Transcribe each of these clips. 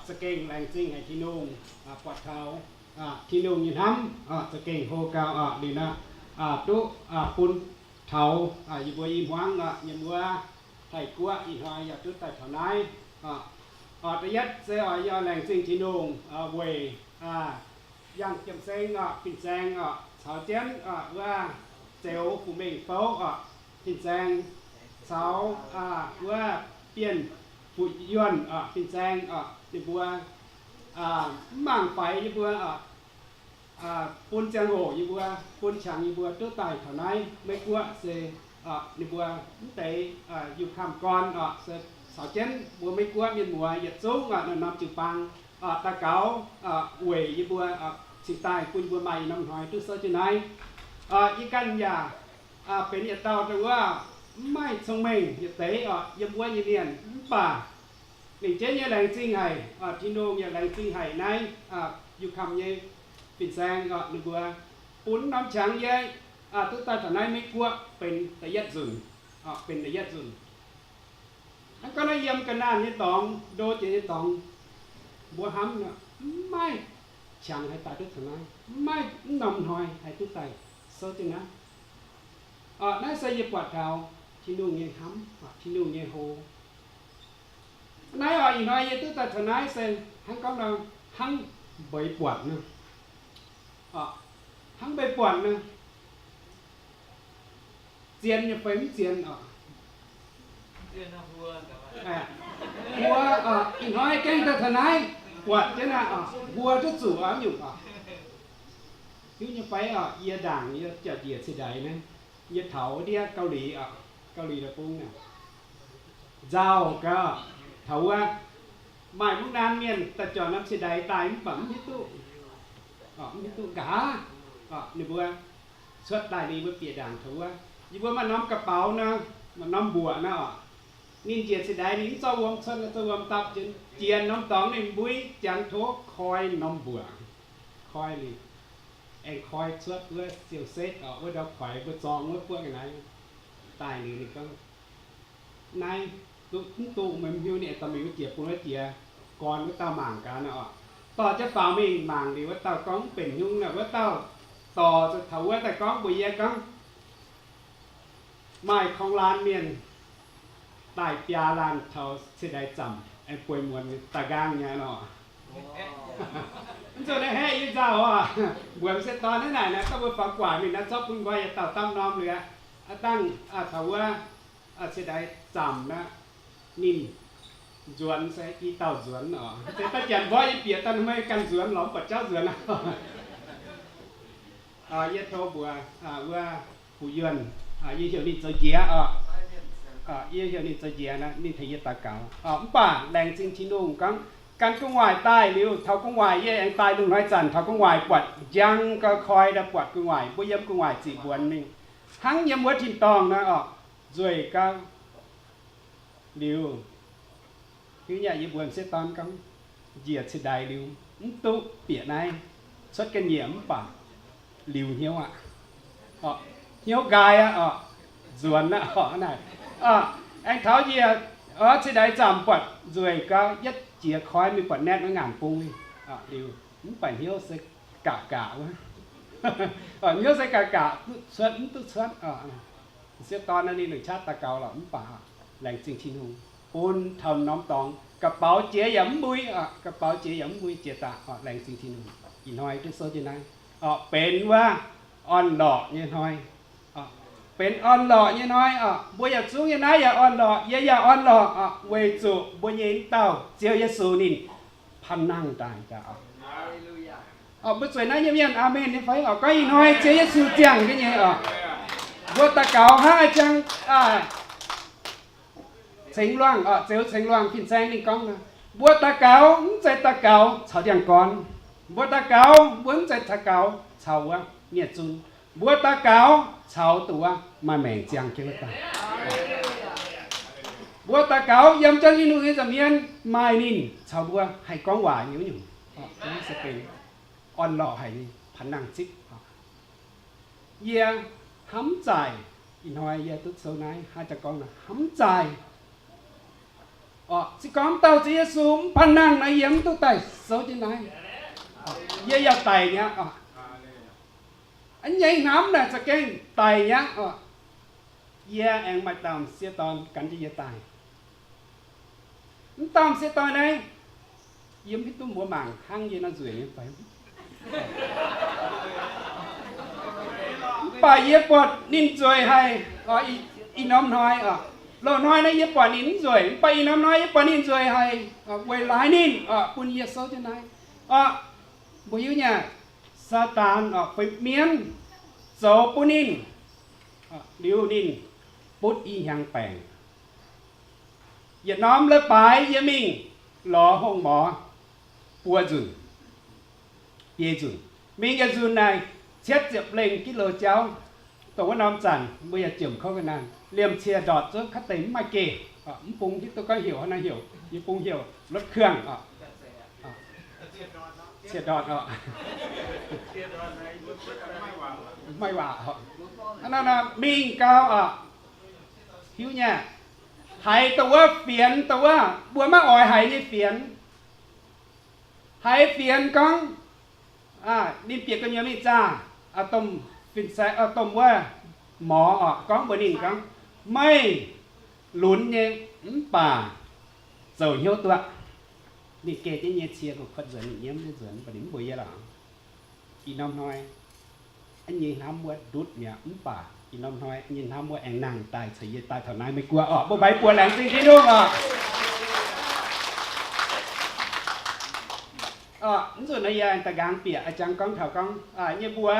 Za'gengh laengz zingh haic Tin-Hungh, buatc taux Tin-Hungh nyei hnamv, za'gengh hlo gau liuz nor, duqv bun taux yie mbuo i hmuangv nyei wuov Taiv-Guoqv ih hnoi yaac duqv daaih taux naaiv. Da'yietv se oix laengz zingh Tin-Hungh weic Yangh Jiem-Seng fin-saeng caux jienv wuov Zeuz Fu-Mengh Bouv fin-saeng caux wuov Bienh Fu-Yuonh fin-saeng, ninh mbuo mv mangc faix yie mbuo, bun ziangh hoc yie mbuo, bun qangx yie mbuo duqv daaih taux naaiv Meiv Guoqv se ninh mbuo mv deix youh kamv gorn se caux jienv mbuo Meiv Guoqv mienh muoz yietc zungv norm-norm jiu-baang daux gaux weic yie mbuo cingx daaih bun yie mbuo maaih norm hnoi duqv souv jienv naaiv. Yie ganh yaac benx yietc dauh dongh wuov mv maaih cong-mengh yietc deix oc, yiem wuov nyei mienh, mv baac lengc jeiv nyei laengz zingh haic, Tin-Hungh yaac laengz zingh haic naaiv youh kamv nyei fin-saeng ninh mbuo bun norm qangx yie duqv daaih taux naaiv Meiv Guoqv benx da'yietv nzunc, benx da'yietv nzunc. Hnangv gorngv naaiv yiem ga'naanh nyei dorngx, ndo jiex nyei dorngx, mbuo hnamv mv maaih qangx haih daaih duqv taux naaiv, mv maaih mv norm hnoi haih duqv daaih souv jienv naaiv. Naaiv se yie buatc taux Tin-Hungh nyei hnamv, Tin-Hungh nyei hlo. Naaiv oc, ih hnoi yie duqv daaih taux naaiv se hnangv gorngv nor, hnangv mbeix buatc nor, hnangv mbeix buatc nor, zien nyei fai mv zien oc. Mbuo ih hnoi gengh daaih taux naaiv, buatc jienv naaiv oc, mbuo duqv zuqc oc, nyungc oc. Hiuv nyei fai oc, yie ndaangc yie jauv-njiec ciex ndaix naaiv, yie taux ndiev Gauh Liz oc, Gauh Liz deic-bung naaic, nzauh gau, taux wuov maaih mv naan mienh daaih juangc norm ciex ndaix daaih mv baac mv hiuv duqv, mv hiuv duqv nqa'haav, ninh mbuo cuotv daaih liuz mbuo bieqc ndaangc taux wuov, yie mbuo maaih norm ga'baux nor, maaih norm mbuoqc nor oc. Ninh njiec ciex ndaix ninh mv zorqv wuom cuotv, zorqv wuom dapv jienv, jiex norm dorngx ninh mbui jangx tov koi norm mbuoqc, koi liuz, aengx koi cuotv wuov siou-setv oc, wuov ndau-koix mbuo zorng wuov buoqv ga'naaiv daaih liuz ninh gorngv, naaiv duqv mv duqv meih mv hiuv, ninh aengx dorh mingh wuov jiex bun wuov jiex gorn wuov dauh mangc gaax nor oc. Dorh jienv faaux mingh mangc liuz wuov dauh gorngv mv benx haaix nyungc nor, wuov dauh dorh taux wuov daaih gorngv mbuox yie gorngv, maaih korng laanh mienh daaih biaa laanh taux ciex ndaix zamc aengx bueix muonz daaih nqaang nyei nor. Mv zuqc naaiv haeqv yie nzauh oc. Mbuox m'sieqv dorn naaiv naaic naaiv, dauh mbuo faaux gu'nguaaic mingh naaiv zorqv bun nqoi yietc dauh dapv norm liuz aqv, dangh taux wuov ciex ndaix zamc aqv, ninh nzuonx se i dauh nzuonx oc. Se daaih janx mborqv yie bieqc daaih, meih ganh nzuonx lorz mv buatc jauv nzuonx aqv. Yie tov mbuox wuov Fu Yuonh, yie heuc ninh zoux njiec oc. Yie heuc ninh zoux njiec nor, ninh tengx yie daux gaux. Mv baac laengz zingh Tin-Hungh gorngv, gan gu'nguaaic daaih liuz, taux gu'nguaaic yie aengx daaih lungh hnoi zanc taux gu'nguaaic buatc njang gau koi daaih buatc gu'nguaaic, mbuo yiem gu'nguaaic ziqc mbuonx mingh, hnangv yiem wuov tin-dorngh nor oc, nzueic gau. Liuz, hiuv nyei yie mbuox m'sieqv dorn gorngv, njiec ciex ndaix liuz mv duqv bieqc naaiv, cuotv ga'nyiec mv baac liuz hnyouv aqv. Hnyouv nqaai aqv oc, nzuonx aqv oc naaic. Aengx taux njiec ciex ndaix zamc buatc nzueic gau, yietv jiex koi mingh buatc naetv wuov ngaanc bung liuz, mv baac hnyouv se gaqc gaqc wuov. Hnyouv se gaqc gaqc, duqv cuotv mv duqv cuotv. M'sieqv dorn ninh longc qaqv daux gaux lorqc mv baac laengz zingh Tin-Hungh bun taux norm dorngx, ga'baux jiex yaac mv mbui, ga'baux jiex yaac mv mbui jiex daaih, laengz zingh Tin-Hungh. Ih hnoi duqv souv jienv naaiv, benx wuov orn-lorqc nyei hnoi, benx orn-lorqc nyei hnoi. Mbuo yietc zungv yiem naaiv yaac orn-lorqc, yie yaac orn-lorqc, weic zuqc mbuo nyei wuov dauh Ziouv Yesu ninh panh nangh daaih. Mbuo zueiz naaiv nyei mienh aamen nyei fai oc? Gorngv ih hnoi Ziouv Yesu ziangh jienv nyei oc. Mbuo daux gaux hnangv a'jang Ceng Luangh, Zeuz Ceng Luangh fin-saeng ninh gorngv nor, mbuo daux gaux mv zeiz daux gaux caux ndiangx-gorn. Mbuo daux gaux, mbuo mv zeiz daux gaux caux wuov mienh zun. Mbuo daux gaux caux dongh wuov maaih maengc ziangh jienv wuov dauh. Mbuo daux gaux yiem jienv Tin-Hungh nyei nza'hmien, maaih ninh caux mbuo haih gorngv waac nyei wuov nyungc. Orn-lorqc haic nyei, panh nangh zipv. Yie hnamv zaaic, ih hnoi yie duqv sou naaiv hnangv jaa gorngv nor, hnamv zaaic Se gorngv mv dauh Ziouv Yesu mv panh nangh nor, yie mv duqv daaih souv jienv naaiv. Yie yaac daic mi'aqv. A'nyei hnamv naaic za'gengh daic mi'aqv oc. Yie aengx maaih dauh m'sieqv dorn gan jienv yie daaih. Mv dauh m'sieqv dorn naaiv, yie mv hiuv duqv mbuo mangc hnangv yie nor nzueic nyei fai. Mv baac yie buatc ninh nzueic haic. Ih norm hnoi oc, loz-hnoi naaiv yie buatc ninh mv nzueic, mv baac ih norm hnoi yie buatc ninh nzueic haic. Weic laaix ninh oc bun yie souv jienv naaiv oc. Mbuo hiuv nyei, Saadaan oc, fai mienv zoux bun ninh, liuz ninh butv i hnyangx baengc. Yietc norm leiz-baaix yie mingh lorz hungh mor buo nzunc, biei nzunc. Mingh yietc nzunc naaic cietv ziepc lengh กิโล jauv. Dongh wuov norm zanc mbuo yaac ziemx kouv ga'naaiv, liemh cie ndortc zuov kaav deix mv maaih geh, mv bung hiuv duqv gorngv heuc haaix nor heuc, yie bung heuc รถเครื่อง oc. Cie ndortc oc, maaih waac. Mingh gau oc, hiuv nyei, haiz dongh wuov fienx, dongh wuov mbuo maiv oix haiz nyei fienx. Haiz fienx gorngv ninh bieqc gu'nyuoz mingh zaah, domh wuov mor oc gorngv mbuox ninh gorngv, meih lunx nyei, mv baac zoux hnyouv duqv. Ninh geh jienv nyei cie gu'kuotv nzuonx, ninh nyiemv jienv nzuonx, mv baac ninh mv mbuox yie lorqc. Ih norm hnoi nyei hnamv wuov ndutv mi'aqv, mv baac ih norm hnoi nyei hnamv wuov aengx nangh daaih caux yie daaih taux naaiv Meiv Guoqv oc. Mbuo mbaix buoz laengz zingh Tin-Hungh oc. Mv nzunc naaiv yie aengx da'nqaang bieqc a'jang gorngv taux gorngv nyei mbuo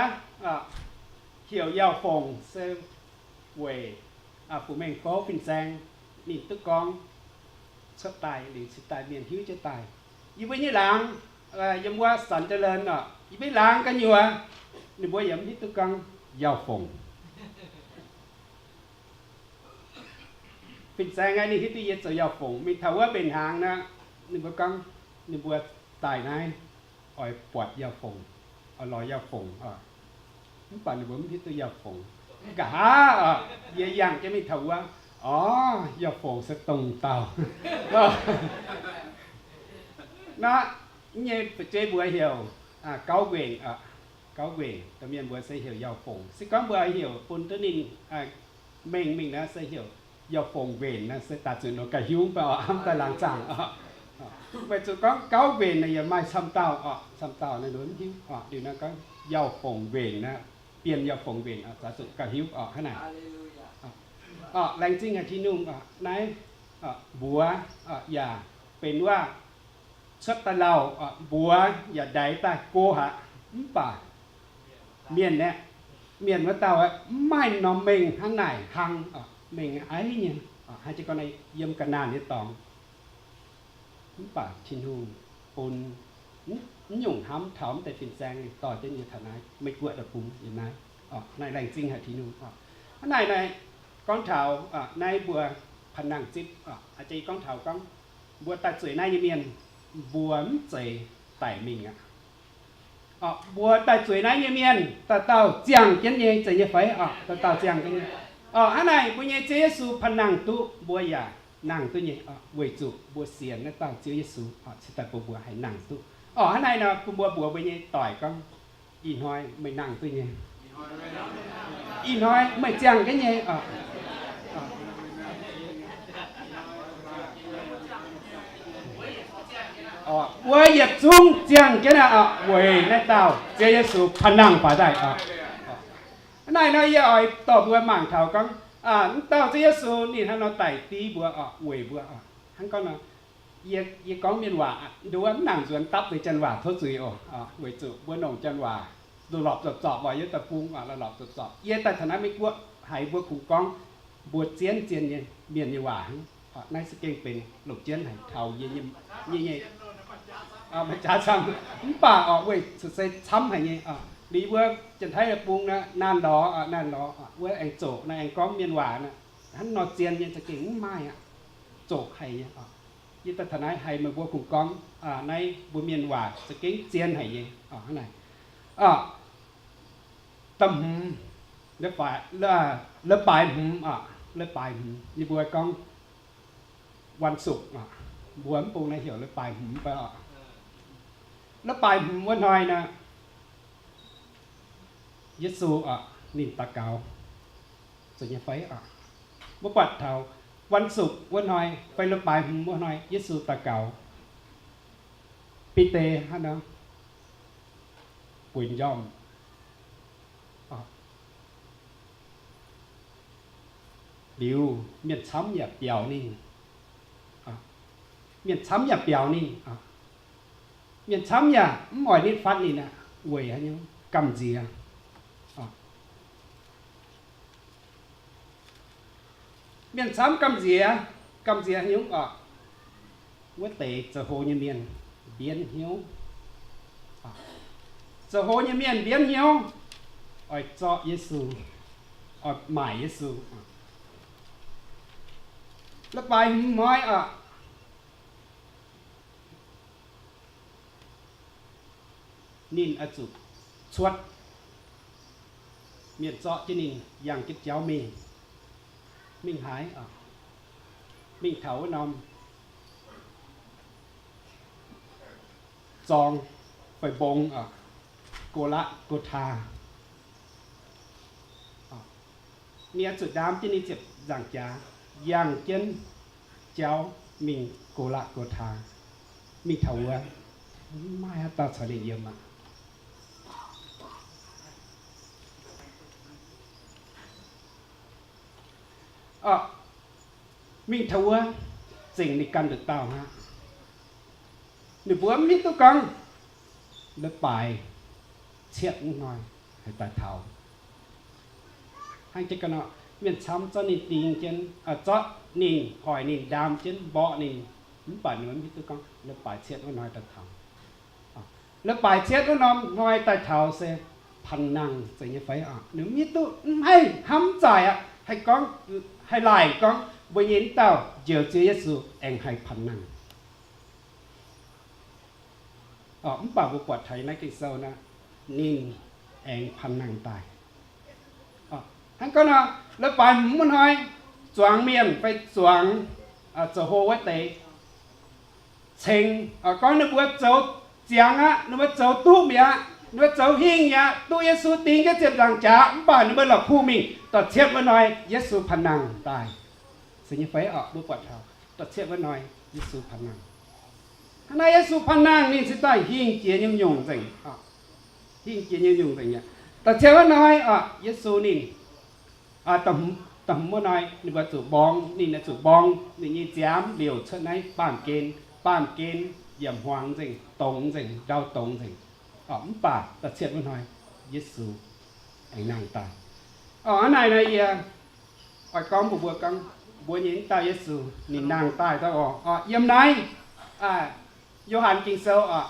heuc Yauh Fongc se weic Fu-Mengh Gouv fin-saeng ninh duqv gorngv cuotv daaih liuz cingx daaih mienh hiuv jienv daaih. Yie mbuo nyei laangz, yiem wuov Sanx Jaa Leun oc, yie mbuo nyei laangz gu'nyuoz ninh mbuo yaac mv hiuv duqv gorngv Yauh Fongc. Fin-saeng aeqv, ninh hiuv duqv yie zoux Yauh Fongc. Mingh taux wuov mbenc hnaangx nor, ninh mbuo gorngv ninh mbuo daaih naaiv oix buatc Yauh Fongc, oix lorz Yauh Fongc oc. Mv baac ninh mbuo mv hiuv duqv Yauh Fongc. Nqa'haav oc, yie yangh jienv mingh taux wuov, orv, Yauh Fongc se dongh dauh. Naaiv nyei fu'jueiv mbuox heuc Gauv Nquenc oc. Gauv Nquenc, domh mienh mbuox se heuc Yauh Fongc. Se gorngv mbuo heuc bun duqv ninh mengh mingh naaiv se heuc Yauh Fongc Nquenc naaiv se daaih zuqc nor gauh hiuv mv baac oc, mv daaih laangz zaangc oc. Weic zuqc gorngv Gauv Nquenc naaiv yaac maaih camv dauh oc, camv dauh naaiv nduov mv hiuv oc. Liuz naaiv gorngv Yauh Fongc Nquenc naaiv, Bienh Yauh Fongc Nquenc oc, daaih zuqc gauh hiuv oc hnangv naaic. Laengz zingh haic Tin-Hungh oc, naaiv mbuox yaac benx wuov cuotv daaih lauh, mbuox yaac ndaix daaih go haic, mv baac mienh aeqv, mienh wuov dauh aeqv, mv maaih norm mengh hnangv naaic hlang, mengh aiv nyei, hnangv jiex gorngv yiem ga'naanh nyei dorngx. Mv baac Tin-Hungh bun mv nyungc hnamv taux mv deix fin-saeng dorh jienv yie taux naaiv Meiv Guoqv deic-bung yiem naaiv. Naaiv laengz zingh haic Tin-Hungh. Hnangv naaic naaiv gorngv taux naaiv mbuo panh nangh zipv, a'jang gorngv taux gorngv mbuo daaih zueiz naaiv nyei mienh, mbuo mv zeiz daic mingh aqv. Mbuo daaih zueiz naaiv nyei mienh dauh dauh ziangh jienv nyei, zeiz nyei fai? Dauh dauh ziangh jienv nyei. Hnangv naaic mbuo nyei Ziouv Yesu panh nangh duqv, mbuo yaac nangh duqv nyei, weic zuqc mbuo sienx naaiv dauh Ziouv Yesu cingx daaih bun mbuo haih nangh duqv. Hnangv naaic nor bun mbuo mbuox mbuo nyei doic gorngv, ih hnoi meih nangh duqv nyei. Ih hnoi meih ziangh jienv nyei. Mbuo yietc zungv ziangh jienv aqv, weic naaiv dauh Ziouv Yesu panh nangh faaux daaih. Hnangv naaic nor yie oix dorh mbuo mangc taux gorngv, mv dauh Ziouv Yesu ninh hnangv nor daic div mbuo oc, weic mbuo oc. Hnangv gorngv nor, yie, yie gorngv mienh waac nduov mv nangc nzuonx dapv deix janx waac tov zuiz oc, weic zuqc mbuo longc janx waac lorpc zorpc zorpc oc, yie daaih bung oc, lorpc zorpc zorpc. Yie daaih taux naaiv Meiv Guoqv haiz mbuo kungx gorngv mbuo zien zien nyei mienh nyei waac hnangv. Naaiv se gengh benx longc jienv haic taux yie nyei, nyei, nyei, maaih jaax camv, mv baac oc weic zuqc se camv haic nyei. Liuz mbuo Janx-Taiv bung naaiv naanh lorz, naanh lorz wuov aengx zoqc naaiv aengx gorngv mienh waac naaiv, hnangv nor zien nyei za'gengh mv maaih aqv. Zoqc haic nyei. Yie daaih taux naaiv haiz meih mbuo kungx gorngv naaiv mbuo mienh waac za'gengh zien haic nyei. Hnangv naaic, da'hmz, leiz-baaix hmz, leiz-baaix hmz, yie mbuo gorngv วันศุกร์ mbuo mv bung naaiv heuc leiz-baaix hmz fai oc. Leiz-baaix hmz wuov hnoi naaic, Yesu oc, ninh daux gaux. Zeiz nyei fai oc? Mbuo buatc taux วันศุกร์ wuov hnoi fai leiz-baaix hmz wuov hnoi Yesu daux gaux, Bide hnangv nor bueix njormh. Liuz mienh camv yaac biaux ninh. Mienh camv yaac biaux ninh. Mienh camv yaac mv oix nitv fatv ninh aqv, weic haaix nyungc? Gamh nziex. Mienh camv gamh nziex. Gamh nziex haaix nyungc oc? Wuov deix zoux hlo nyei mienh mbienv hnyouv. Zoux hlo nyei mienh mbienv hnyouv, oix zorqv Yesu, oix maaic Yesu. Leiz-baaix hmz hnoi oc, ninh oix zuqc cuotv. Mienh zorqv jienv ninh yangh jienv jauv mingh. Mingh haaix? Mingh taux wuov norm zorng fai mbong, Go^latc^go^taa. Ninh oix zuqc ndaam jienv ninh ziepc nzaangc jaax, yangh jienv jauv mingh Go^latc^go^taa, mingh taux wuov, maiv maaih haaix dauh caux ninh yiem aqv. Mingh taux wuov, zengc ninh ganh nduqc dauh aqv. Ninh mbuo mv hiuv duqv gorngv leiz-baaix cietv wuov hnoi haih daaih taux. Hnangv jiex ga'nor, mienh camv zorqv ninh ding jienv, zorqv ninh, hoic ninh, ndaam jienv, mborqv ninh, mv baac ninh mbuo mv hiuv duqv gorngv leiz-baaix cietv wuov hnoi daaih taux. Leiz-baaix cietv wuov norm hnoi daaih taux se Panh Nangh, zeiz nyei fai oc? Ninh mv hiuv duqv, mv haih hnamv zaaic aqv, haih gorngv, haih laaic gorngv mbuo nyei wuov dauh Njoux Ziouv Yesu aengx haih Panh Nangh. Mv baac mbuo buatc taux naaiv Ging-Sou naaic, ninh aengx Panh Nangh daaih. Hnangv gorngv nor, leiz-baaix hmz wuov hnoi, zuangx mienh fai zuangx zoux hlo wuov deix ceng gorngv ninh mbuo zoux ziangx aqv, ninh mbuo zoux duqv mi'aqv, ninh mbuo zoux hingh mi'aqv, duqv Yesu ding jienv ziepc nzaangc jaax, mv baac ninh mbuo la'kuqv mingh. Da'cietv wuov hnoi Yesu Panh Nangh daaih. Se nyei fai oc? Mbuo buatc taux da'cietv wuov hnoi Yesu Panh Nangh. Hnangv naaiv Yesu Panh Nangh ninh cingx daaih hingh jiex nyungc-nyungc nzengc. Hingh jiex nyungc-nyungc nzengc mi'aqv. Da'cietv wuov hnoi oc, Yesu ninh, da'hmz wuov hnoi ninh mbuo zuqc mborngz, ninh zuqc mborngz ninh nyei nziaamv liouc cuotv naaiv baamh gen. Baamh gen yaac hmuangx nzengc, dongz nzengc, ndau dongz nzengc. Mv baac da'cietv wuov hnoi Yesu aengx nangh daaih. Hnangv naaic nor yie oix gorngv mbuox mbuo gorngv, mbuo nyei wuov dauh Yesu ninh nangh daaih daaih oc. Yiem naaiv Yo^han Ging-Sou oc,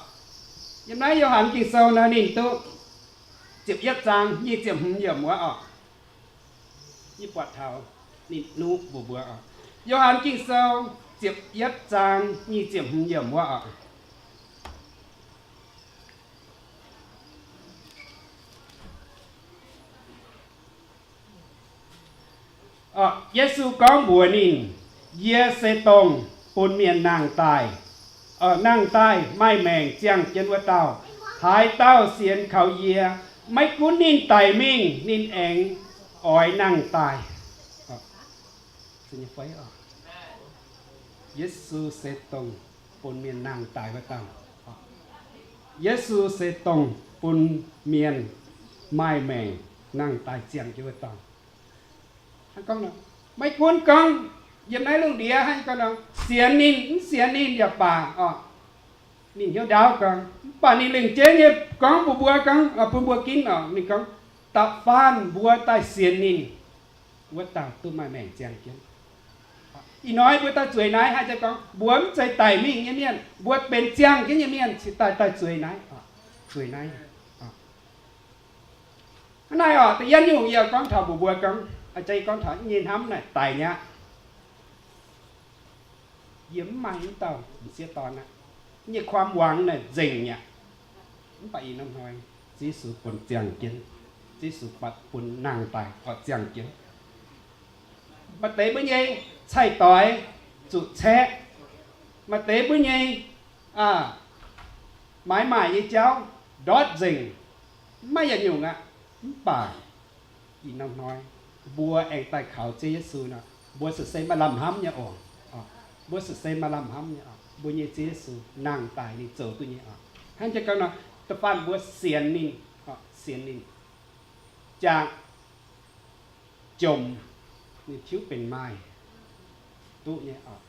yiem naaiv Yo^han Ging-Sou nor ninh duqv ziepc yietv zaang nyic ziepc hmz yiemc wuov oc. Yie buatc taux ninh nuqv mbuox mbuo oc. Yo^han Ging-Sou ziepc yietv zaang nyic ziepc hmz yiemc wuov oc. Yesu gorngv mbuox ninh, Yie se dongh bun mienh nangh daaih, nangh daaih maaih maengc ziangh jienv wuov dauh. Haaix dauh sienx kaux yie, maiv gunv ninh daic mingh, ninh aengx oix nangh daaih. Yesu se dongh bun mienh nangh daaih wuov dauh. Yesu se dongh bun mienh maaih maengc nangh daaih ziangh jienv wuov dauh. Maiv gunv gorngv yiem naaiv lungh ndiev hnangv gorngv nor, sienx ninh, mv sienx ninh yaac baac oc, ninh hnyouv ndaauv gorngv, mv baac ninh lengc jeiv nyei gorngv mbuox mbuo gorngv, bun mbuo ginv oc, ninh gorngv, da'faanh mbuo daaih sienx ninh, wuov dauh duqv maaih maengc ziangh jienv. Ih hnoi mbuo daaih zueiz naaiv, haaix zanc gorngv mbuo mv zeiz daic mingh nyei mienh, mbuo benx ziangh jienv nyei mienh, cingx daaih daaih zueiz naaiv, zueiz naaiv. Hnangv naaic oc, da'yietv nyungc yie gorngv taux mbuox mbuo gorngv, a'jang yie gorngv taux nyei hnamv naaic daic nyei aqv. Yie mv maaih wuov dauh m'sieqv dorn aqv. Nyei ความหวัง naaic nzengc mi'aqv. Mv baac ih norm hnoi Ziouv Yesu bun ziangh jienv. Ziouv Yesu bun nangh daaih oix ziangh jienv. Maaih deix mbuo nyei cai-doix, zuqc caeqv. Maaih deix mbuo nyei maaiz maaic nyei jauv ndortv nzengc, maiv maaih yietc nyungc aqv. Mv baac ih norm hnoi mbuo aengx daaih kaux Ziouv Yesu nor, mbuo se maaih lamh hnamv nyei oc. Mbuo se maaih lamh hnamv nyei oc. Mbuo nyei Ziouv Yesu nangh daaih ninh zoux duqv nyei oc. Hnangv jiex gorngv nor, da'faanh mbuo sienx ninh, sienx ninh, jangx jomc, ninh tiuv benx maaih duqv nyei oc.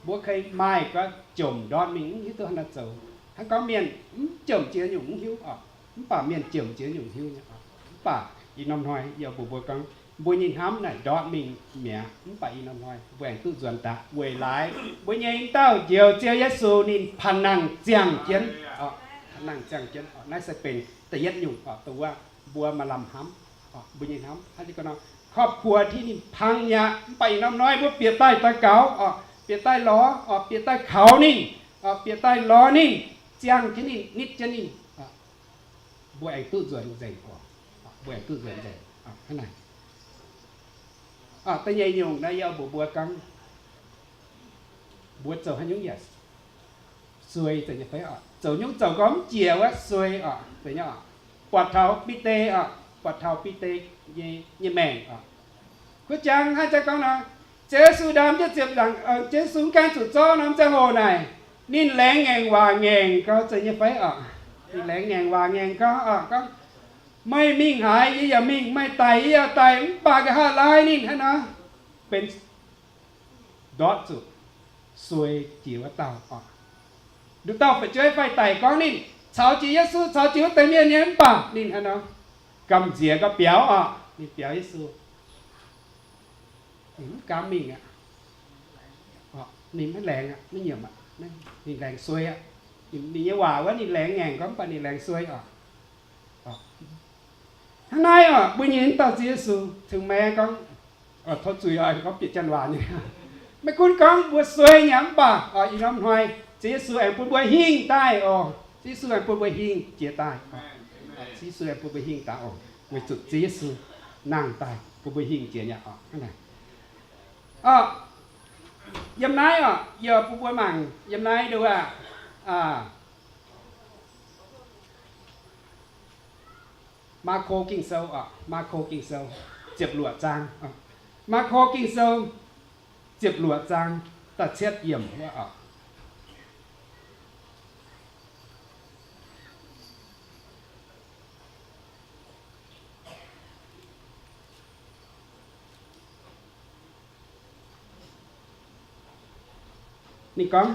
Mbuo kei maaih gorngv jomc ndortv mingh mv hiuv duqv haaix nor zoux. Hnangv gorngv mienh mv jomc jiex nyungc mv hiuv oc, mv baac mienh jomc jiex nyungc hiuv nyei oc. Mv baac ih norm hnoi yie mbuox mbuo gorngv mbuo nyei hnamv naaic ndortv mingh mi'aqv. Mv baac ih norm hnoi mbuo aengx duqv nzuonx daaih weic laaix mbuo nyei dauh Njoux Ziouv Yesu ninh panh nangh ziangh jienv, panh nangh ziangh jienv. Naaiv se benx da'yietv nyungc oc, dongh wuov mbuo maaih lamh hnamv, mbuo nyei hnamv ครอบครัว ที่ ninh pang mi'aqv. Mv baac ih norm hnoi mbuo bieqc daaih daux gaux oc, bieqc daaih lorz oc, bieqc daaih kaux ninh oc, bieqc daaih lorz ninh, ziangh jienv ninh, nitv jienv ninh, mbuo aengx duqv nzuonx nzengc oc. Mbuo aengx duqv nzuonx nzengc. Da'nyeic nyungc naaiv yie mbuox mbuo gorngv, mbuo zoux haaix nyungc yaac suei, zoux nyei fai oc? Zoux nyungc zoux gorngv mv jiex wuov suei oc. Buatc taux Bide oc, buatc taux Bide nyei maengc oc. Kuv jangx hnangv jangx gorngv nor, Ziouv Yesu ndaam jienv ziepc nzaangc, Ziouv Yesu mv gaengh zuqc zorqv norm ziangh hoc naaic, ninh laengz ngaengc waac ngaengc gau, zoux nyei fai oc? Ninh laengz ngaengc waac ngaengc gau oc, gorngv, meih mingh haaix yie yaac mingh, meih daic yie yaac daic. Mv baac nqa'haav laai ninh hnangv nor benx ndortv zuqc suei jiex wuov dauh oc. Nduqc dauh fu'jueiv fai daic gorngv ninh caux jiex Yesu, caux jiex wuov deix mienh nyei, mv baac ninh hnangv nor gamh nziex gau biaux oc. Ninh biaux Yesu, ninh mv gaamv mingh aqv. Ninh maiv laengz aqv, maiv nyiemc aqv, ninh laengz suei aqv. Ninh nyei waac wuov ninh laengz ngaengc gorngv, mv baac ninh laengz suei oc. Hnangv naaiv oc, mbuo nyei dauh Ziouv Yesu cingx maengx gorngv, tov zuiz oc, gorngv bieqc janx waac nyei. Maiv gunv gorngv mbuo suei nyei mv baac ih norm hnoi Ziouv Yesu aengx bun mbuo hingh daaih oc. Ziouv Yesu aengx bun mbuo hingh jiex daaih. Ziouv Yesu aengx bun mbuo hingh daaih oc, weic zuqc Ziouv Yesu nangh daaih bun mbuo hingh jiex nyei oc. Yiem naaiv oc, yie bun mbuo mangc yiem naaiv nduov, Maako Ging-Sou oc, Maako Ging-Sou ziepc luoqc zaang. Maako Ging-Sou ziepc luoqc zaang da'cietv yiemc wuov oc. Ninh gorngv,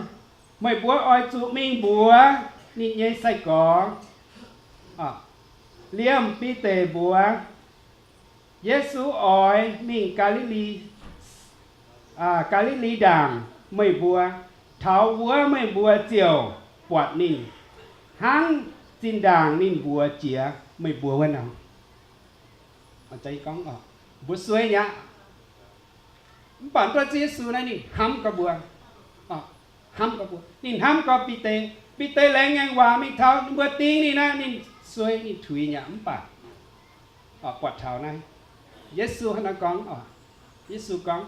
meih mbuo oix zuqc mingh mbuox ninh nyei sai-gorx. Liemh Bide mbuox, Yesu oix mingh Gaa^li^li, Gaa^li^li Ndaangc, meih mbuo taux wuov meih mbuo ziouc buatc ninh, hnangv zinh ndaangc ninh mbuox jiex meih mbuo wuov nor. Mbuo suei nyei aqv. Mv baac mv duqv Ziouv Yesu naaiv ninh hnamv gau mbuo, hnamv gau mbuo. Ninh hnamv gau Bide. Bide laengz ngaengc waac mingh taux ninh mbuo ding ninh naaiv, ninh suei, ninh tuix nyei aqv. Mv baac buatc taux naaiv, Yesu hnangv naaiv gorngv, Yesu gorngv,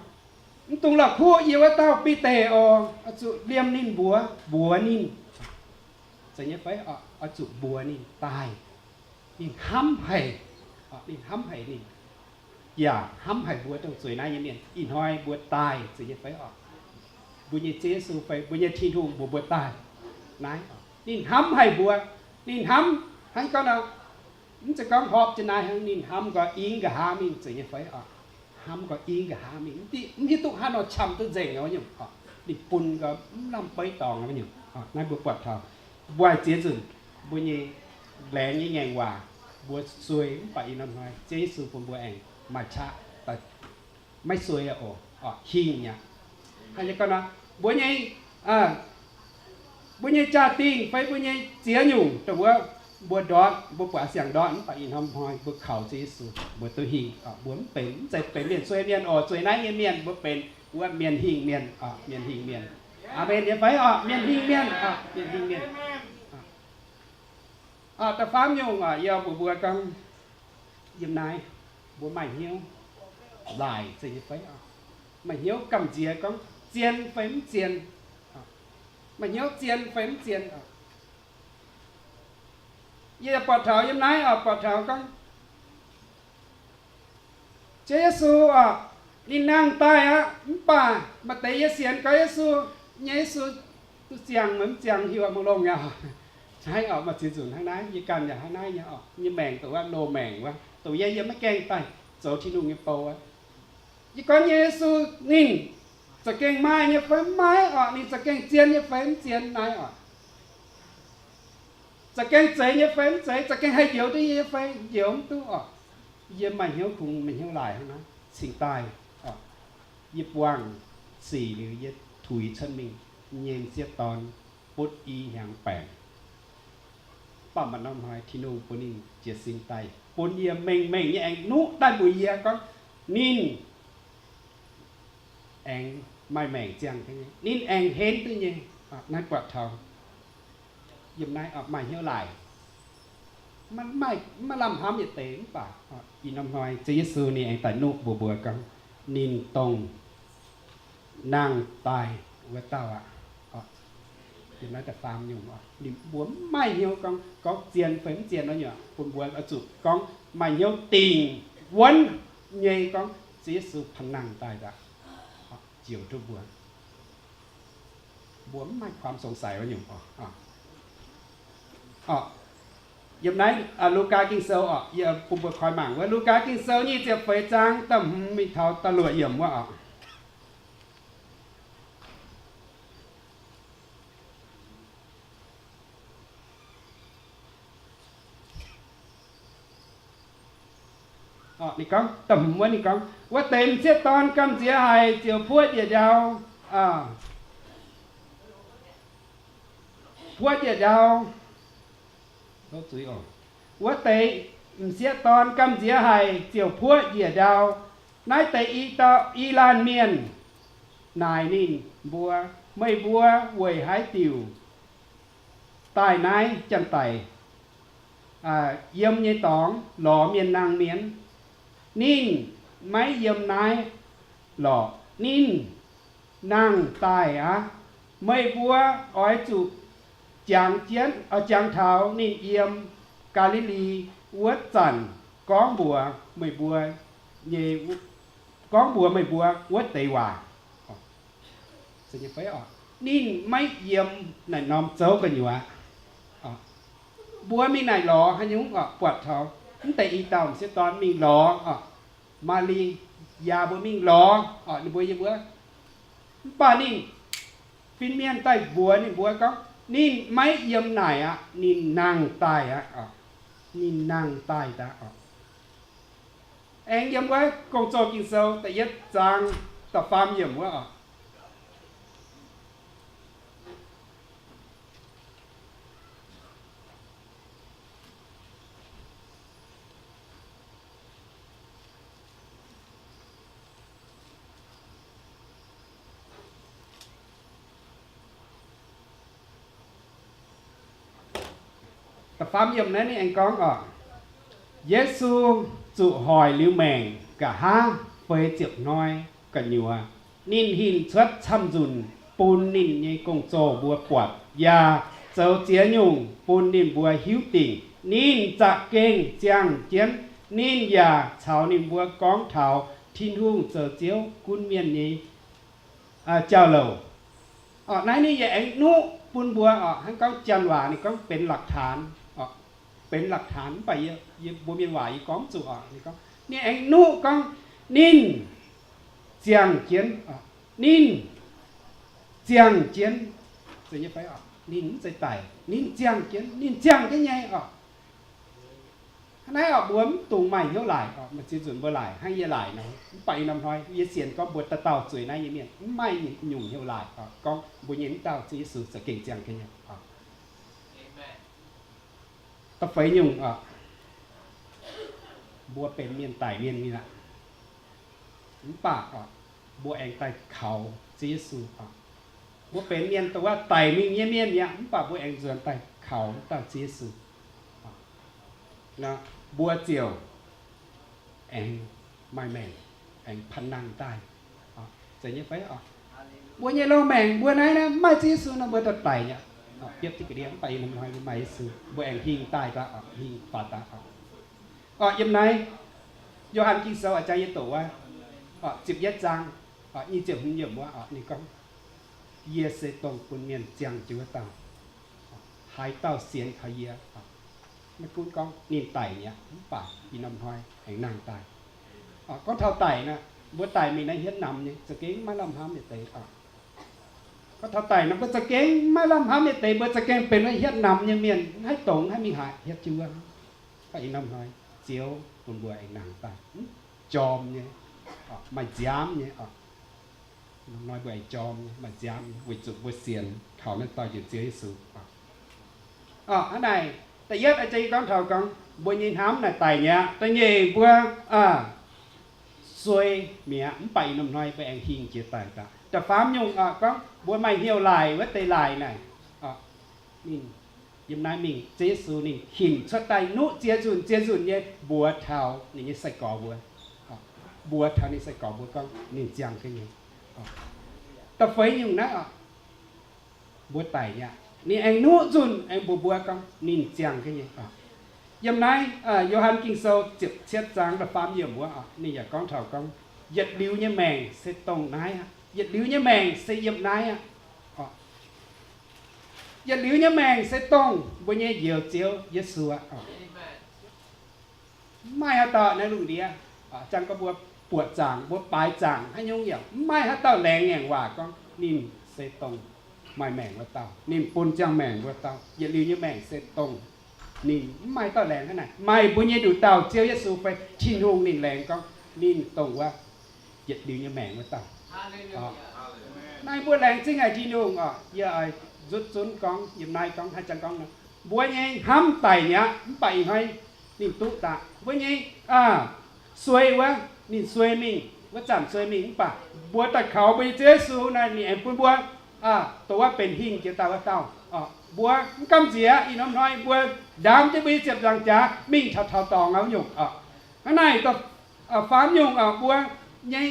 mv dungx la'kuqv yie wuov dauh Bide oc. Oix zuqc liemh ninh mbuox, mbuox ninh, zeiz nyei fai? Oix zuqc mbuox ninh daaih. Ninh hnamv haic, ninh hnamv haic ninh, yaac hnamv haic mbuo dongh zueiz naaiv nyei mienh. Ih hnoi mbuo daaih, zeiz nyei fai oc? Mbuo nyei Ziouv Yesu fai mbuo nyei Tin-Hungh mbuox mbuo daaih naaiv, ninh hnamv haic mbuo. Ninh hnamv hnangv gorngv nor, mv zeiz gorngv horpc jienv naaiv hnangv, ninh hnamv gau ing nqa'haav mingh, zeiz nyei fai oc? Hnamv gau ing nqa'haav mingh, mv hiuv duqv haaix nor qam duqv nzengc wuov nyungc. Ninh bun gau mv lamh beiv dorngx wuov nyungc. Naaiv mbuo buatc taux mbuo ziex nzunc mbuo nyei laengz nyei ngaengc waac, mbuo suei, mv baac ih norm hnoi Ziouv Yesu bun mbuo aengx maaih qaqv maiv suei oc, hingh aqv. Hnangv naaiv gorngv nor, mbuo nyei, mbuo nyei jaa-dingh fai mbuo nyei ziex nyungc dongh wuov, mbuo ndortv, mbuo buatc siang-ndortv, mv baac ih norm hnoi mbuo kaux Ziouv Yesu, mbuo duqv hingh. Mbuo mv benx, mv zeiz benx mienh suei mienh oc, zueiz naaiv nyei mienh, mbuo benx wuov mienh hingh mienh, mienh hingh mienh. Aamen nyei fai oc? Mienh hingh mienh, mienh hingh mienh. Da'faam nyungc, yie mbuox mbuo gorngv, yiem naaiv mbuo maaih hnyouv laaic, zeiz nyei fai oc? Maaih hnyouv gamh nziex gorngv zien fai mv zien, maaih hnyouv zien fai mv zien. Yie buatc taux yiem naaiv oc, buatc taux gorngv Ziouv Yesu oc, ninh nangh daaih aqv, mv baac maaih deix yie sienx gau Yesu nyei, Yesu duqv ziangh mv ziangh hiuv mv longx aqv. Naaiv oc, maaih ziex nzunc hnangv naaiv, yie ganh yaac hnangv naaiv nyei oc, nyei maengc dongh wuov loz-maengc wuov, dongh yie, yie maiv gaengh daaih zoux Tin-Hungh nyei bou wuov. Yie gorngv nyei Yesu ninh za'gengh maaih nyei fai mv maaih oc, ninh za'gengh zien nyei fai mv zien naaiv oc, za'gengh zeiz nyei fai mv zeiz, za'gengh haih njoux duqv yie nyei fai njoux mv duqv oc. Yie maaih hnyouv kungx, maaih hnyouv laaic hnangv naaiv cingx daaih oc. Yie buangh sic liuz yie tuix cuotv mingh nyei m'sieqv dorn butv i hnyangx baengc. Mv baac maaih norm hnoi Tin-Hungh bun ninh jiez sin daaih, bun yie mengh mengh nyei aengx nuqv daaih mbuox yie gorngv ninh aengx maaih maengc ziangh, ninh aengx henv duqv nyei. Naaiv buatc taux yiem naaiv maaih hnyouv laaic, maiv lamh hnamv yietc deix mv baac ih norm hnoi Ziouv Yesu ninh aengx daaih nuqv mbuox mbuo gorngv ninh dongh nangh daaih wuov dauh aqv. Yiem naaiv da'faam nyungc, ninh mbuo mv maaih hnyouv gorngv, gorngv zien fai mv zien nor nyungc, bun mbuo oix zuqc gorngv maaih hnyouv dingc wuonv nyei gorngv Ziouv Yesu panh nangh daaih aqv, njoux duqv mbuo. Mbuo mv maaih ความสงสัย wuov nyungc oc. Yiem naaiv Lugaa Ging-Sou oc, yie bun mbuo koi mangc wuov Lugaa Ging-Sou nyic ziepc feix zaang da'hmz mingh taux da'luoqc yiemc wuov oc. Ninh gorngv, da'hmz wuov ninh gorngv, wuov deix m'sieqv dorn gamh nziex haic ziouc puoqv njiec ndau, puoqv njiec ndau. Wuov deix m'sieqv dorn gamh nziex haic ziouc puoqv njiec ndau. Naaiv deix i dauh, i laanh mienh naaic ninh mbuo, meih mbuo weic haaix diuc daaih naaiv janx-daic yiem nyei dorngx lorz mienh nangh mienh? Ninh maiv yiem naaiv lorqc. Ninh nangh daaih aqv. Meih mbuo oix zuqc jangx jienv, jangx taux ninh yiem Gaa^li^li wuov zanc gorngv mbuox meih mbuo nyei, gorngv mbuox meih mbuo wuov deix waac. Ninh maiv yiem naaic norm zouv gu'nyuoz. Mbuo mingh naaic lorz haaix nyungc oc? Buatc taux mv deix i dauh m'sieqv dorn mingh lorz oc. Maa^li, yaac mbuo mingh lorz oc, ninh mbuo yiem wuov. Mv baac ninh fin-mienh daaih mbuox ninh mbuo gorngv ninh maiv yiem naaic aqv, ninh nangh daaih aqv oc. Ninh nangh daaih daaih oc. Aengx yiem wuov Gong-Zoh Ging-Sou da'yietv zaang da'faam yiemc wuov oc. Da'faam yiemc naaiv ninh aengx gorngv oc, Yesu zuqc hoic liuz maengc nqa'haav feix ziepc hnoi gu'nyuoz, ninh hinc cuotv camv-nzunc bun ninh nyei gong-zoh mbuo buatc, yaac zoux ziex nyungc bun ninh mbuo hiuv dingc ninh za'gengh ziangh jienv. Ninh yaac caux ninh mbuo gorngv taux Tin-Hungh zoux Ziouv gunv mienh nyei jauv-louc. Naaiv ninh yaac aengx nuqv bun mbuo oc, hnangv gorngv janx waac ninh gorngv benx หลักฐาน oc, benx หลักฐาน mv baac yie, mbuo mienh waac yie gorngv zuqc oc. Ninh gorngv, ninh aengx nuqv gorngv ninh ziangh jienv, ninh ziangh jienv, ninh mv zeiz daic, ninh ziangh jienv, ninh ziangh jienv nyei oc. Hnangv naaiv oc, mbuo mv dungx maaih hnyouv laaic oc. Maaih ziex nzunc mbuo laaic hnangv yie laaic nor, mv baac ih norm hnoi yie sienx gorngv mbuo dauh dauh zueiz naaiv nyei mienh mv maaih nyungc hnyouv laaic oc, gorngv mbuo nyei mv dauh Ziouv Yesu za'gengh ziangh jienv nyei oc. Da'feix nyungc oc, mbuo benx mienh daic mienh nyei aqv. Mv baac oc, mbuo aengx daaih kaux Ziouv Yesu oc. Mbuo benx mienh dongh wuov daic mingh nyei mienh mi'aqv, mv baac mbuo aengx nzuonx daaih kaux mv dauh Ziouv Yesu, mbuo ziouc aengx maaih maengc, aengx panh nangh daaih. Zeiz nyei fai oc? Mbuo nyei loz-maengc mbuo naaiv, naaiv mv maaih Ziouv Yesu nor mbuo daaih daic mi'aqv. Biopv jienv ga'ndiev mv baac ih norm hnoi mbuo maaih Yesu, mbuo aengx hingh daaih daaih, hingh faaux daaih. Yiem naaiv Yo^han Ging-Sou a'jang yie doqc wuov, ziepc yietv zaang, nyic ziepc hmz yiemc wuov, ninh gorngv, Yie se dongh bun mienh ziangh jienv wuov dauh. Haaix dauh sienx kaux yie, maiv gunv gorngv ninh daic mi'aqv mv baac ih norm hnoi aengx nangh daaih. Gorngv taux daic nor, mbuo daic mingh naaiv hietv namx nyei, za'gengh maiv lamh hnamv nyei deix. Gorngv taux daic nor, mbuo za'gengh maiv lamh hnamv nyei deix, mbuo za'gengh benx wuov hietv namx nyei mienh, maiv haih dongz, maiv haih mingh haaix, hietv jienv wuov. Mv baac ih norm hnoi Ziouv bun mbuo aengx nangh daaih, mv jorm nyei, maaih nziaamv nyei. Ih norm hnoi mbuo aengx jorm nyei, maaih nziaamv nyei, weic zuqc mbuo sienx kaux naaiv dauh njiec Ziouv Yesu. Hnangv naaic, da'yietv, a'jang gorngv taux gorngv mbuo nyei hnamv naaic daic mi'aqv. Da'nyeic, mbuo suei mi'aqv mv baac ih norm hnoi mbuo aengx hingh jiex daaih daaih. Da'faam nyungc, gorngv mbuo maaih hnyouv laaic wuov deix laaic naaic, ninh yiem naaiv mingh, Ziouv Yesu ninh hinc cuotv daaih nuqv ziex nzunc ziex nzunc nyei mbuox taux ninh nyei sai-gorx mbuo, mbuox taux ninh sai-gorx mbuo gorngv ninh ziangh jienv nyei. Da'feix nyungc naaiv, mbuo daic mi'aqv, ninh aengx nuqv nzunc aengx mbuox mbuo gorngv ninh ziangh jienv nyei. Yiem naaiv Yo^han Ging-Sou ziepc cietv zaang da'faam yiemc wuov, ninh yaac gorngv taux gorngv, yietc liuz nyei maengc se dongh naaiv aqv. Yietc liuz nyei maengc se yiem naaiv aqv. Yietc liuz nyei maengc se dongh mbuo nyei Njoux Ziouv Yesu aqv. Mv maaih haaix dauh naaiv lungh ndiev, jang gorngv mbuo buoqc zaangc, mbuo baaix zaangc haaix nyungc yaac mv maaih haaix dauh laengz ngaengc waac gorngv ninh se dongh maaih maengc wuov dauh, ninh bun ziangh maengc wuov dauh. Yietc liuz nyei maengc se dongh ninh, mv maaih dauh laengz hnangv naaic. Maaih mbuo nyei nduqc dauh Ziouv Yesu fai Tin-Hungh ninh laengz gorngv ninh dongh wuov yietc liuz nyei maengc wuov dauh. Naaiv mbuo laengz zingh haic Tin-Hungh oc. Yie oix nzutv zunv gorngv, yiem naaiv gorngv, haaix zanc gorngv nor, mbuo nyei hnamv daic mi'aqv, mv baac ih hnoi ninh duqv daaih. Mbuo nyei suei wuov, ninh suei mingh, wuov zanc suei mingh, mv baac mbuo daaih kaux mbuo nyei Ziouv Yesu naaic, ninh aengx bun mbuo dongh wuov benx hingh jiex daaih wuov dauh. Mbuo mv gamh nziex ih norm hnoi mbuo ndaam jienv mbuo nyei ziepc nzaangc jaax mingh taux taux dorngx wuov nyungc. Hnangv naaic, faam nyungc mbuo nyei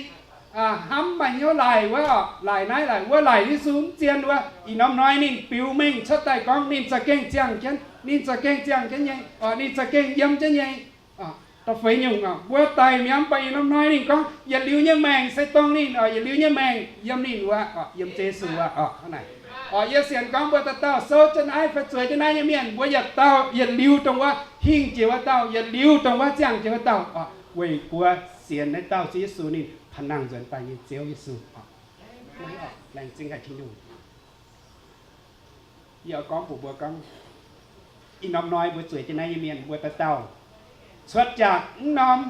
hnamv maaih hnyouv laaic wuov, laaic naaiv laaic wuov, laaic Yesu mv zien wuov, ih norm hnoi ninh biux mengh cuotv daaih gorngv ninh za'gengh ziangh jienv, ninh za'gengh ziangh jienv nyei, ninh za'gengh yiem jienv nyei. Da'feix nyungc, mbuo daic mi'aqv, mv baac ih norm hnoi ninh gorngv yietc liuz nyei maengc se dongh ninh, yietc liuz nyei maengc yiem ninh wuov, yiem Yesu wuov. Hnangv naaic, yie sienx gorngv mbuo dauh dauh souv jienv naaiv fai zueiz jienv naaiv nyei mienh, mbuo yietc dauh yietc liuz dongh wuov hingh jiex wuov dauh, yietc liuz dongh wuov ziangh jiex wuov dauh, weic mbuo sienx naaiv dauh Ziouv Yesu ninh pa'nangh nzuonx daaih nyei Ziouv Yesu. Laengz zingh haic Tin-Hungh. Yie oix gorngv mbuox mbuo gorngv, ih norm hnoi mbuo zueiz jienv naaiv nyei mienh mbuo dauh dauh, cuotv jaax mv norm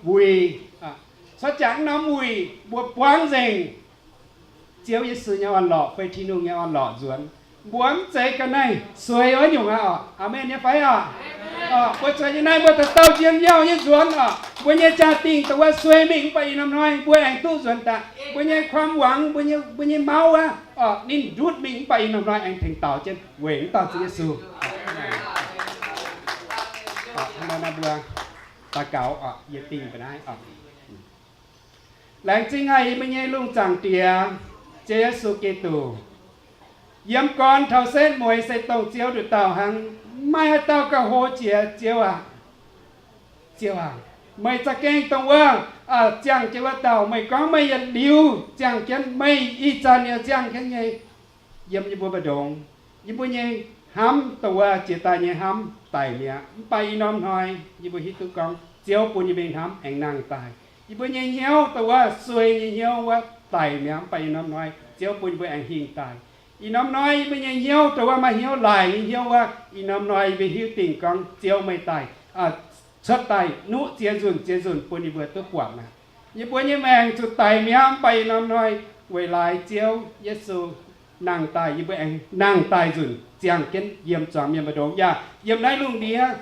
wuic, cuotv jaax mv norm wuic mbuo buangv nzengc Ziouv Yesu nyei orn-lorqc fai Tin-Hungh nyei orn-lorqc nzuonx. Mbuo mv zeiz ga'naaiv suei wuov nyungc aqv oc. Aamen nyei fai oc? Mbuo zueiz jienv naaiv mbuo dauh dauh njien-youh nyei nzuonx oc. Mbuo nyei jaa-dingh dongh wuov suei mingh mv baac ih norm hnoi mbuo aengx duqv nzuonx daaih. Mbuo nyei ความหวัง, mbuo nyei, mbuo nyei mauv wuov, ninh ndutv mingh mv baac ih norm hnoi aengx tengx daux jienv weic mv dauh Ziouv Yesu. Mbuo daux gaux, yie dingh ga'naaiv. Laengz zingh haic yie mbuo nyei lungh zaangc Diex, Ziouv Yesu Giduc. Yiem gorn taux setv mueiz se dongh Ziouv nduqc dauh hnangv. Mv maaih haaix dauh gauh hlo jiex, Ziouv aac. Ziouv aac, meih za'gengh dongh wuov ziangh jienv wuov dauh. Meih gorngv meih yietc liuz ziangh jienv, meih ih zanc yaac ziangh jienv nyei. Yiem yie mbuo mbu'ndongx, yie mbuo nyei hnamv dongh wuov jiex daaih nyei hnamv daic mi'aqv. Mv baac ih norm hnoi yie mbuo hiuv duqv gorngv Ziouv bun yie mbuo nyei hnamv aengx nangh daaih. Yie mbuo nyei hnyouv dongh wuov suei nyei hnyouv wuov daic mi'aqv. Mv baac ih norm hnoi Ziouv bun yie mbuo aengx hingh daaih. Ih norm hnoi yie mbuo nyei hnyouv dongh wuov maaih hnyouv laaic nyei hnyouv wuov, ih norm hnoi yie mbuo hiuv dingc gorngv Ziouv meih daaih, cuotv daaih nuqv ziex nzunc ziex nzunc bun yie mbuo duqv buatc aqv. Yie mbuo nyei maengc zuqc daic mi'aqv. Mv baac ih norm hnoi weic laaix Ziouv Yesu nangh daaih, yie mbuo aengx nangh daaih nzunc ziangh jienv yiem zuangx mienh mbu'ndongx, yaac yiem naaiv lungh ndiev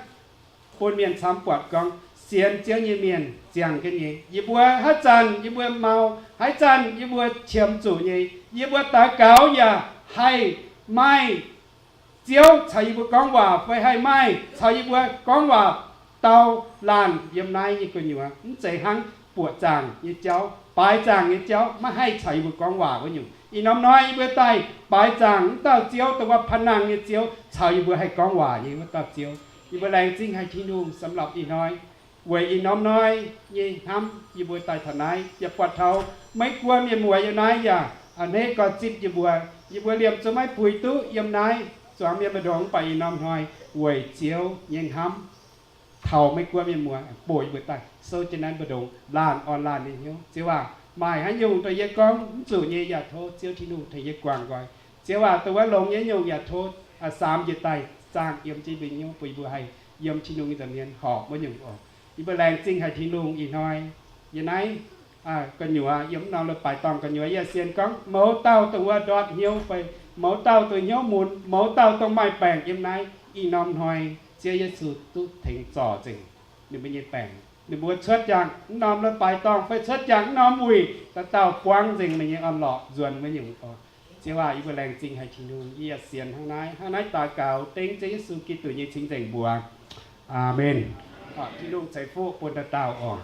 bun mienh camv buatc gorngv sienx Ziouv nyei mienh ziangh jienv nyei. Yie mbuo haaix zanc yie mbuo mau, haaix zanc yie mbuo qiemx zuqc nyei, yie mbuo daux gaux yaac haih maaih Ziouv caux yie mbuo gorngv waac fai haih maaih caux yie mbuo gorngv waac dau laanh yiem naaiv nyei gu'nyuoz. Mv zeiz hnangv buoqc zaangc nyei jauv, baaix zaangc nyei jauv maiv haih caux yie mbuo gorngv waac wuov nyungc. Ih norm hnoi yie mbuo daaih baaix zaangc wuov dauh Ziouv, dongh wuov panh nangh nyei Ziouv, caux yie mbuo haih gorngv waac nyei wuov dauh Ziouv. Yie mbuo laengz zingh haic Tin-Hungh สำหรับ ih hnoi, weic ih norm hnoi nyei hnamv yie mbuo daaih taux naaiv. Yaac buatc taux Meiv Guoqv mienh muoz yiem naaiv yaac a'hneiv gorx-zipv yie mbuo. Yie mbuo liemh zuqc maiv puix duqv yiem naaiv zuangx mienh mbu'ndongx, mv baac ih norm hnoi weic Ziouv nyei hnamv taux Meiv Guoqv mienh muoz bun yie mbuo daaih souv jienv naaiv mbu'ndongx laanh orn laanh nyei hnyouv. Ziouv aac, maaih haaix nyungc dongh yie gorngv mv zuqc nyei yaac tov Ziouv Tin-Hungh tengx yie guangc nqoi. Ziouv aac, dongh wuov longx nyei nyungc yaac tov saam njiec daaih zaangh yiem jienv mbuo nyei hnyouv, bun yie mbuo haih yiem Tin-Hungh nyei nza'hmien horpc wuov nyungc oc. Yie mbuo laengz zingh haic Tin-Hungh ih hnoi. Yiem naaiv gu'nyuoz, yiem mv norm leiz-baaix dorngh gu'nyuoz, yie sienx gorngv mouz dauh dongh wuov ndortv hnyouv fai mouz dauh dongh hnyouv munx, mouz dauh dongh maaih baengc yiem naaiv, ih norm hnoi Ziouv Yesu duqv tengx zorc nzengc ninh mbuo nyei baengc. Ninh mbuo cuotv jangx mv norm leiz-baaix dorngh fai cuotv jangx mv norm wuic, dauh dauh buangv nzengc ninh nyei orn-lorqc nzuonx wuov nyungc oc. Ziouv aac, yie mbuo laengz zingh haic Tin-Hungh. Yie yaac sienx hnangv naaiv, hnangv naaiv daux gaux dengv Ziouv Yesu Giduc nyei cing-nzengc mbuox. Aamen. Tin-Hungh ceix fuqv bun dauh dauh oc.